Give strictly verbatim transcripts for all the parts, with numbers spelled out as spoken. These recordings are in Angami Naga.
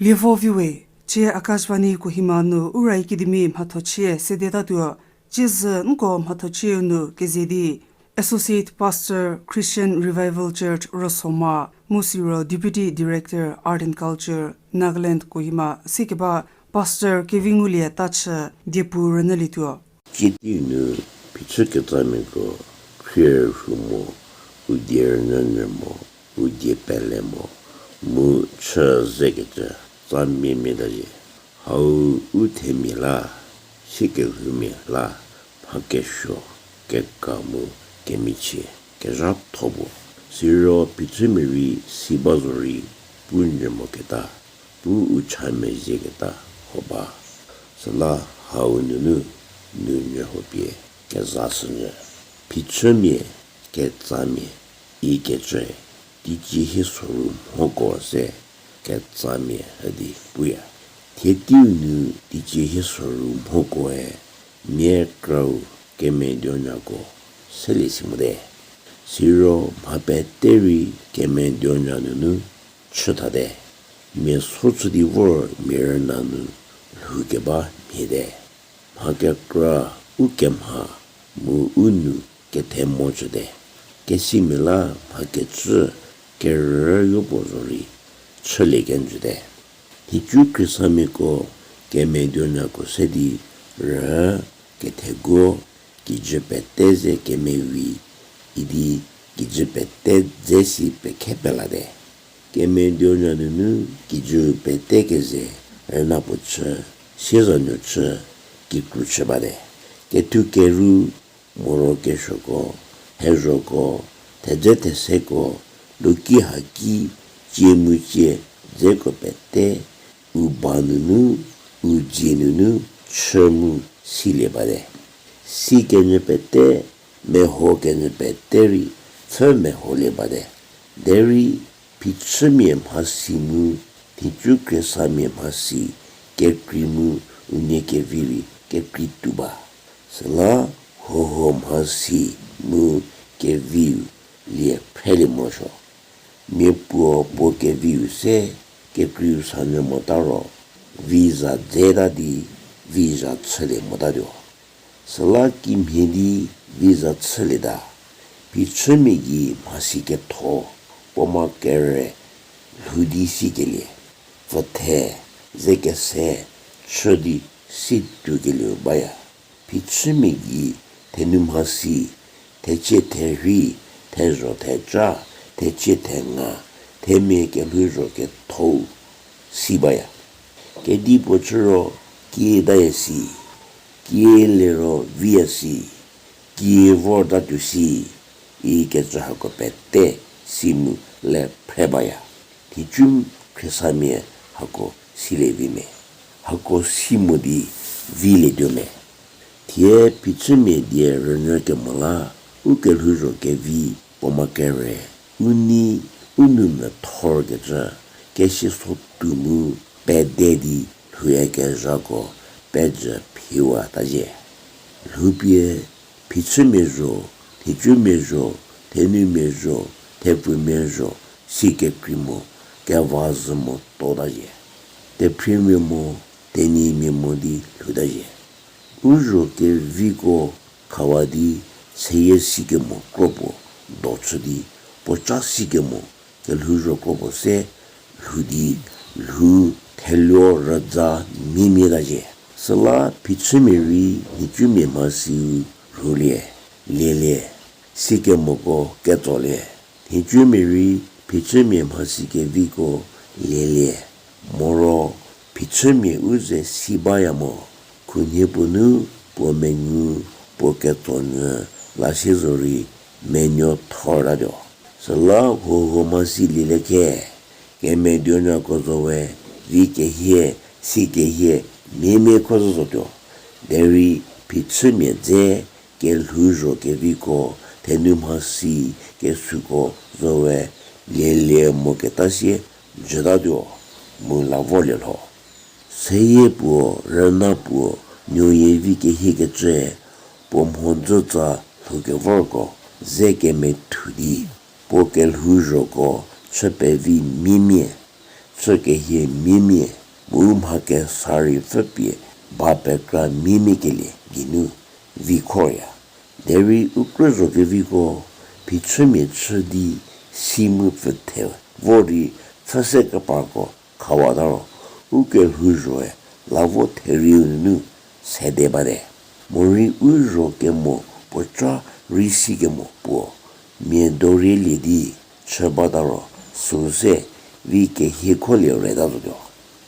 Lievo viwe, cie Akashvani Kohima nu Ura Academy mhathochie sedetatuo, cie zü nko mhathochieu nu keze di, Associate Pastor Christian Revival Church Rosoma, mu siro Deputy Director Art and Culture, Nagaland Kohima sikeba Pastor Kevingulie Tachü diepu rünyülietuo. Cie teiu nu phichü ketsamiako khrie rhu mo, u die rünyünyü mo, u die pele mo, mu chü zekecü tsa miemie tazhie. Hau u themia la, siekelhoumia la, mha kesuo, keka mu kemichie, kezhatho puo. Siro phichümia rei si ba zorei, pu nyü moketa, pu u cha mezhieketa ho ba. Süla hau nunu, nu nyü ho pie, kezashünyü. Phichümia, ketsamia, ikecü, teicie hie soru mhoko se, ketsamia hüdi puya. Thie teiu nu teicie hie soru mhokoe, mia krau kemeduonyako selie si mote. Siro mha pete rei kemeduonya nunu chüthate. Mia so chü di vor mia rüna nu lhoukeba mhiete. Mha kekra u kemha mu u nu kethe mo chüte. Kesimia la mha kecü kerüyo puo zorei chülie kenjüte. Nhicu khriesamiako kemeduonyako se di rü ketheguo kijü pete ze kemevi idi kijü pete dze si pekhe pelate. Kemeduonya nunu kijü pete keze rüna puo chü, siezanuo chü, kikru chü bate. Kethu keru, moro kesuoko, hezhoko, thedze theseko, luki haki, cie mu cie dzeko pete, u ba nunu, u dzie nunu, chü mu silie bate. Si kenyü pete, meho kenyü pete rei, pfhü meholie bate. Derei, phichümia mhasi mu, nhicu khriesamia mhasi, kekrei mu, unie kevi rei, kekrei tuo ba. Süla, hoho mhasi mu, keviu, lie phrelie morosuo. Mia puo puo keviu se, kekreiu sanyü mota ro, vi za dzeta di, vi za chülie motatuo. Süla kimhie di vi za chülieta, phichümia gei mhasi ketho, puoma kere, lhou di sikelie, pfüthe, ze kese, chü di si tuokelieu baya. Phichümia gei thenu mhasi, thecie therhi, thezho theca, thecie thenga, themia kelhouzho kethou, si baya. Kedipuo chü ro, kietaya si, kie liro viya si, kie vortatuo si, ikecü hako pete si mu le phre baya. Nhicu khriesamia hako silie vi me. Hako si mo di vilietuo me. Thie phichümia die rünyü kemo la, u kelhouzho kevi puoma kere, u nei, u nou mvü thorkecü, kesie so tuo mu pede di lhouyakezhako pejü phiwa tazhie. Lhoupie, phichümia zho, nhicumia zho, thenumia zho, thepfumia zho, si kekrei mo, keva zhü mo tota zhie. Tephriemia mo, tenyimia mo di lhouta zhie. U zho keviko khawa di, seyie sikemo kropuo, do chü di, puoca sikemo, kelhouzho kropuo se, lhou di, lhou, theluo rüza miemieta zhie. Süla phichümia rei nhicumia mhasiu lhoulie, lielie, sikemoko ketsolie, nhicumia rei phichümia mhasi keviko lielie, moro phichümia u ze si baya mo, khunhie puo nu puo mengu, puo ketso nyü, lasie zorei menuo thortatuo. Süla huohuo mhasi lielie khe, kemeduonyako zowe, vi kehie, si kehie, miemia kho zhü zotuo. Derei phichümia dze, kelhouzho keviko, thenu mhasi, kesuko zowe, lielie moketa sie, jütatuo, mu la vorlie lho. Seyie puo, rüna puo, nuoyie vi kehiekecü, puo mhodzütsa lhoukevorko, ze kemethu di, puo kelhouzhoko, chü pevi miemia, chü kehie miemia, mu mha kesa rei pfüpie ba pekra miemia kelie geinu vi khorya. Derei u krü zho keviko phichümia chü di si mu pfüthe vor di pfhüse keparko khawata ro, u kelhouzhoe la vo therieu nunu sede bate. Morei u zho kemo puoca rei si kemo puo mia dorielie di chü bata ro, süu se vi kehiekholie reta zotuo.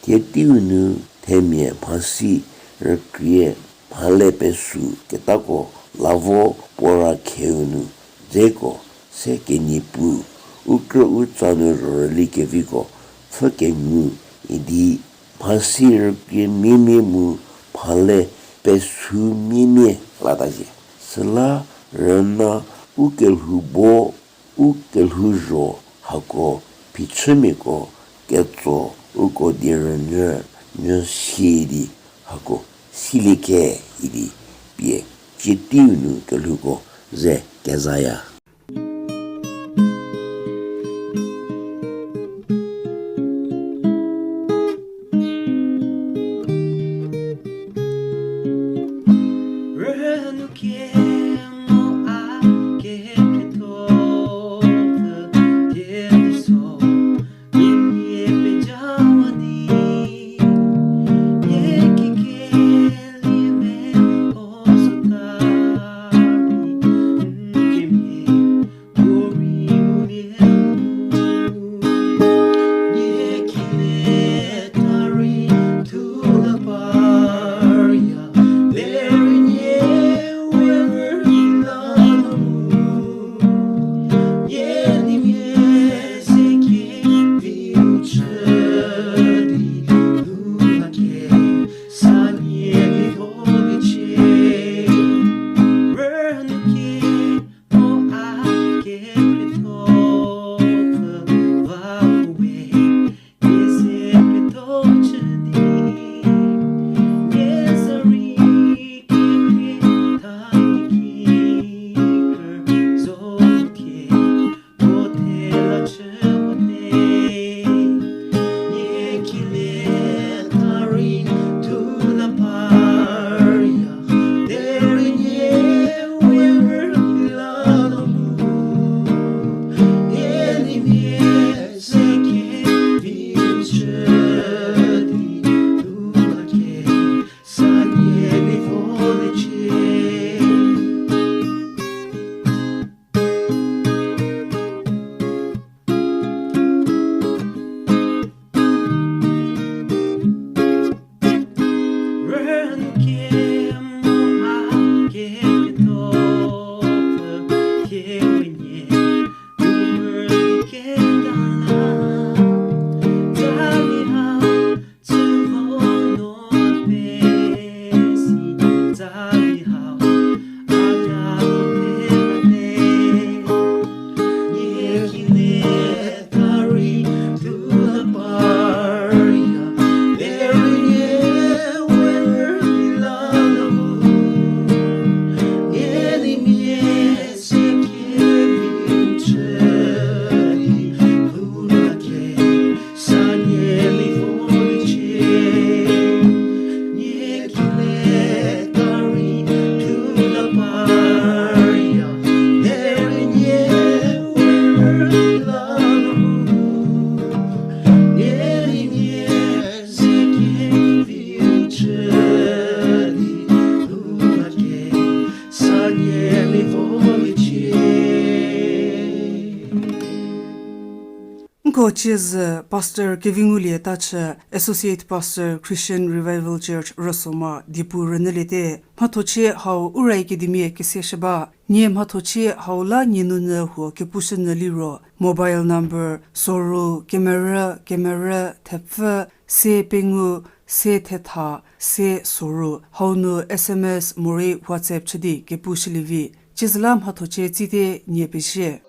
Thie teiu nu themia mhasi rükrie mhale pesu ketako la vo puo ra kheu nu dzeko se kenie pu, u krü u tsa nu zhorüli keviko pfhü kengu idi mhasi rükrie miemia mu mhale pesu miemia latazie. Süla rüna u kelhou bo, u kelhouzho hako phichümiako ketso uko die rünyü nyü sie di hako silie ke idi pie cie teiu nu kelhouko ze kezaya. Nko ciezü Pastor Kevingulie Tachü, Associate Pastor, Christian Revival Church, Rüsoma, diepu rünyüliete. Mhathochie hau Ura Academy kese shü ba. Nie mhathochie hau la nie nunyü huo kepushünyü liro, mobile number soru kemerü kemerü thepfü se pengou se thetha se soru, hau nu S M S morei WhatsApp chü di kepushülievi. Ciezüla mhathochie tsite, nie pezie.